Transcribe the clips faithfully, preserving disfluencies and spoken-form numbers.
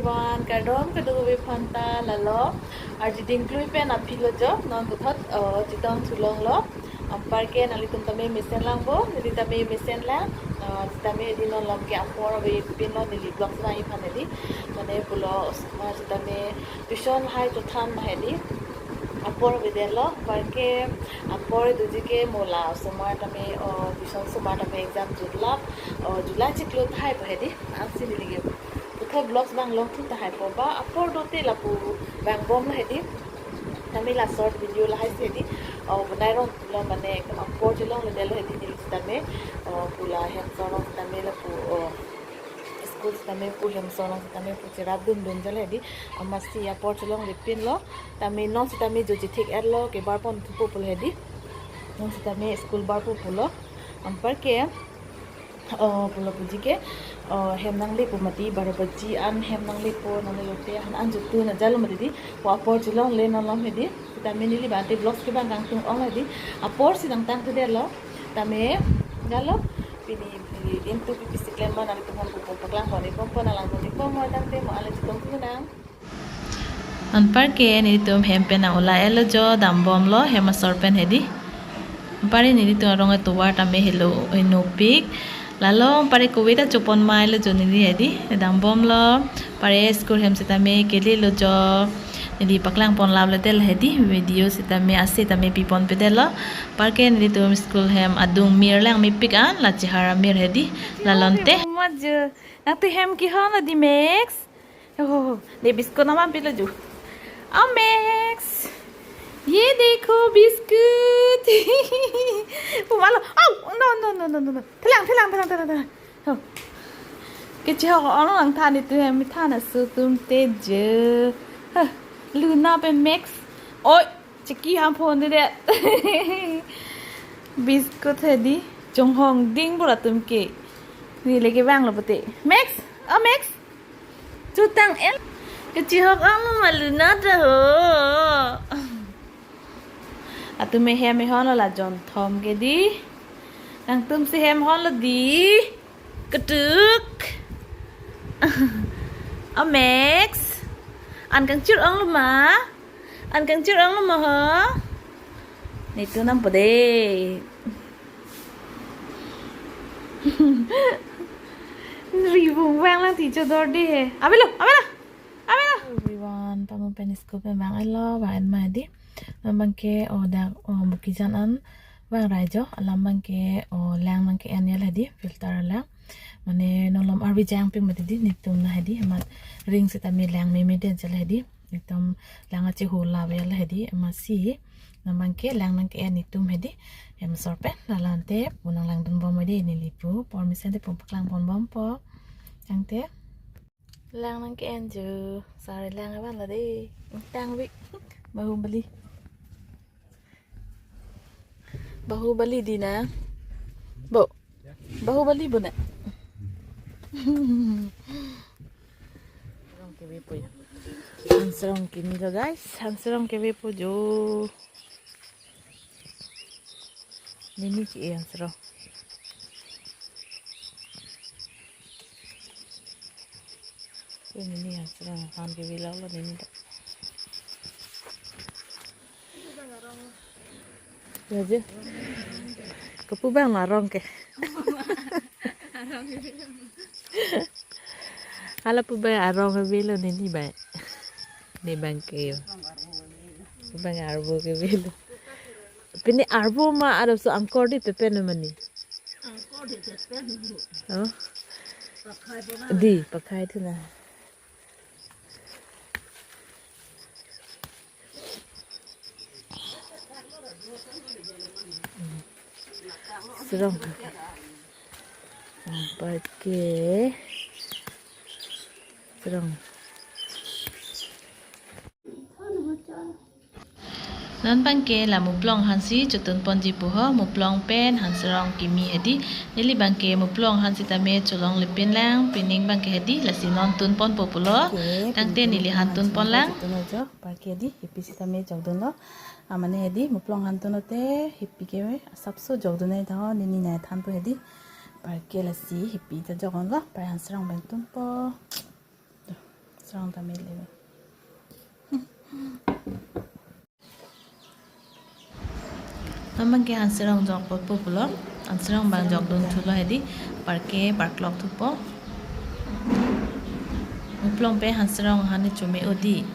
Wan kardom kadokave aphanta lalo. Arjuding klui pen aphi lo jo, non puthot, uh, chetong chelong lo. Anparke nanglitum tame mesen lang bo, neli tame mesen lang. Uh, tame hedi non lom ke apor avepin lo, neli vlog sita iphan hedi. Mane pulo osomar tame tuition hai chothan ma hedi. Apor avedetlo, anparke apor doji ke mo la osomar tame, uh, tuition osomar tame exam jutlap, uh, July chiklo thai po hedi. Ansi neli ke puthot vlogs abang longthu tahai po ba, apor dote lapu vangbom lo hedi. Tame la short video lahai si hedi. Oh, bonai rong lo mane ekdom apor chelongledetlo hedi neli tame. Oh, pu la hem asor rong tame lapu, oh, school tame pu hem asor rong tame pu cherap dundun jal hedi. Amatsi apor chelonglepin lo. Tame non sitame jo chethek-et lo, kebar pon thupo pulo hedi. Non sitame school bar po pulo. Anparke, oh, pulo puji ke, oh, hem nanglepo mati, baro baji an hem nanglepo, nangle lote han an jutun ajalo mati di. Po apor chelongle non lom hedi. Tame neli bante vlogs ke abang kangtung ong hedi. Apor si nangtangtedetlo. Tame galo, pini, pini din tu pipi si klem ma nanglitum aphan pu paklang pon-ik bompo, nang lang pon-ik bompo, tangte mo ale chetong tu nang. Anparke nelitum hem pen nang-ula-etlo jo, dambomlo hem asor pen hedi. Anparke nelitum arong atovar tame helo henopik. Lalo anparke kove ta chopon mailo jo neli hedi. Dambomlo, anparke school hem sitame kelelo jo. Neli paklang pon lapledet hedi, video sitame ase tame piponpedetlo. Anparke nelitum school hem adung mir lang mepik an, la chehar amir hedi. Lalonte. Mama jo, nangtum hem kehon lo di Max? Oh, ne biscuit nangvanpilo jo. Oh, Max. Ye dekho biscuit. Pumalo. Oh, no, no, no, no, no, no. Thelang, thelang, thelang, thelang, thelang. Oh. Kechihok ong nangthan itum hem than aso atum te jo. Huh. Luna pen Max. Oi. Chiki ham phone de de. Biscuit hedi. Chonghong ding bura atum ke. Neli ke vanglo pute. Max. Oh, Max. Chutang el. Kechihok ong ma Luna ta ho. Atum me hem me hon lo la jonthom ke di. Nangtum si hem hon lo di. Ketuk. Oh, Max. An kangchir ong lo ma? An kangchir ong lo ma ho? Netum nam pode. Ribung vang lang ti chodor de he. Avelo, avelo. Avelo. Everyone, pamu pen school pen vang-etlo, vang-et ma di. Labang ke, oh, dak, oh, Bukijan an vang rai jo, alam abang ke, oh, lang abang ke-en ya la di, filter lang. Mane non lom arvi jang ping mati di, netum na hedi, amat ring sitame lang memedet jal hedi. Netum lang ache hula ya la hedi, amatsi. Labang ke lang nangke-en netum hedi. Hem asor pen, lalonte, pu nang langdun bom hedi, neli pu, por mesen te pu paklang pon bompo. Tangte. Lang nangke-en jo, sari lang avan la de. Tangvi. Bahubali. Bahubali di na. Bo. Bahubali bo na. Hans Rong kevepo jo. Hans Rong kemilo, guys. Hans Rong kevepo jo. Nini ke-e Hans Rong. Ke nini Hans Rong han kevelo lo nini ta. Ya je. Kepu abang arong ke. Hala pu abang arong kevelo nini abang. Ne abang ke yo. Pu abang arvo kevelo. Pini arvo ma arvo so angkor di pepen mani. Oh. Di pakai tu na. Serong. Pakai. Serong. Non abang ke la Muplong hansi chotun ponji pu ho, Muplong pen Hans Rong kimi hedi. Neli abang ke Muplong hansi tame cholonglepin lang, pining abang ke hedi, lasi non tun ponpo pulo. Oke, tangte pining neli han tun pon lang. Chotun lo jo, anparke hedi, hipi sitame jokdunlo. Amane hedi, Muplong han tun lote, hipi ke asapso jokdun nai tha ho, nini nai thanpo hedi. Anparke lasi, hipi ta jokdunlo, anparke Hans Rong abang tunpo. Rong tamil ini. Memang ke Hanserong jok pot pulo. Hanserong bang jok dun thulo hedi. Parke parklok thupo. Muplong pen Hanserong hani chome odi.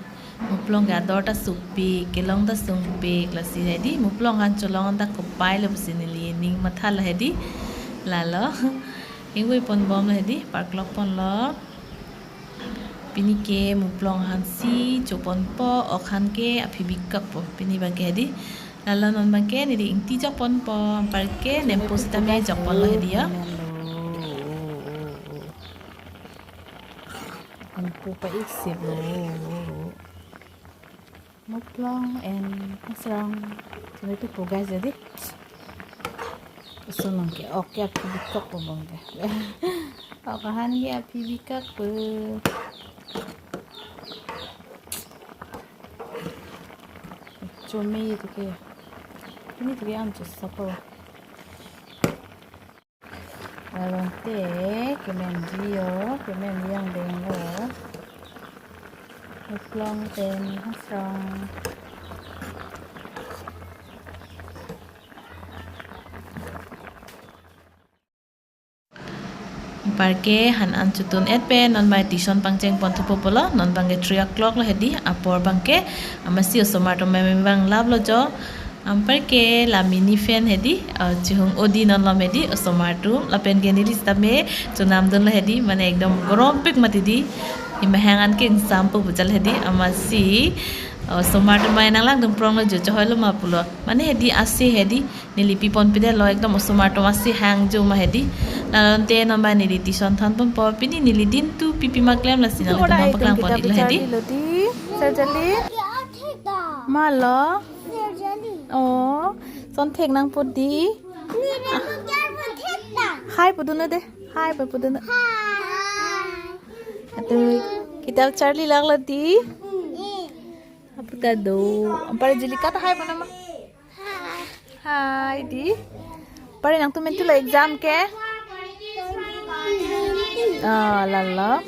Muplong ke ador ta sukpik, kelong ta sungpik, lasi hedi. Muplong han cholong ta kopai lo pusi neli ning matha lo hedi. Lalo. Ingvoi pon bom lo hedi. Parklok ponlo. Pini ke muplong hansi choponpo, ok han ke aphi bikakpo. Pini bang ke hedi. Lalo non bang ke neli ingti jokponpo, anparke nempo sitame jokponlo hedi ya. Nempo pa-ik sip lo. Muplong and Hanserong. Sini tu po guys jadi. Lason bang ke ok ya aphi bikakpo bang ke. Ok han ke aphi bikakpo. Chome itu ke. Ini tu ke an chosappo. Lalo te kemen ji yo, kemen ji angdeng lo. Muplong pen Hanserong. Anparke han an chotun et pen non bang tuition pangcheng pon thupo pulo, non bang ke three o'clock lo hedi, apor bang ke amatsi osomar atum memang bang lap lo jo. Anparke la mini fan hedi, ah, chihung odi non lom hedi, osomar atum, lapen ke neli sitame chonam dunlo hedi, mane ekdom gorom pik mati di, imahang an ke ingsampo puchal hedi, amatsi, ah, osomar atum mai nang lang dun prong lo jo, chehoi lo ma pulo, mane hedi ase hedi, neli pi pon pidetlo ekdom osomar atum ase hang jo ma hedi, lalo te non bang neli tuition than ponpo, pini neli din tu pipi ma klem lasi nang tum paklang pon iklo hedi. Lo di, Sir Jali. Malo. Oh, son thek nangpo di. Hi pudun de. Hi pudun. Atu, kita Charlie lang lo di. Apu ta do. Anpar Julika ta hi puna ma. Hi di. Pare nangtum mentu lo exam ke? Ah, lalo.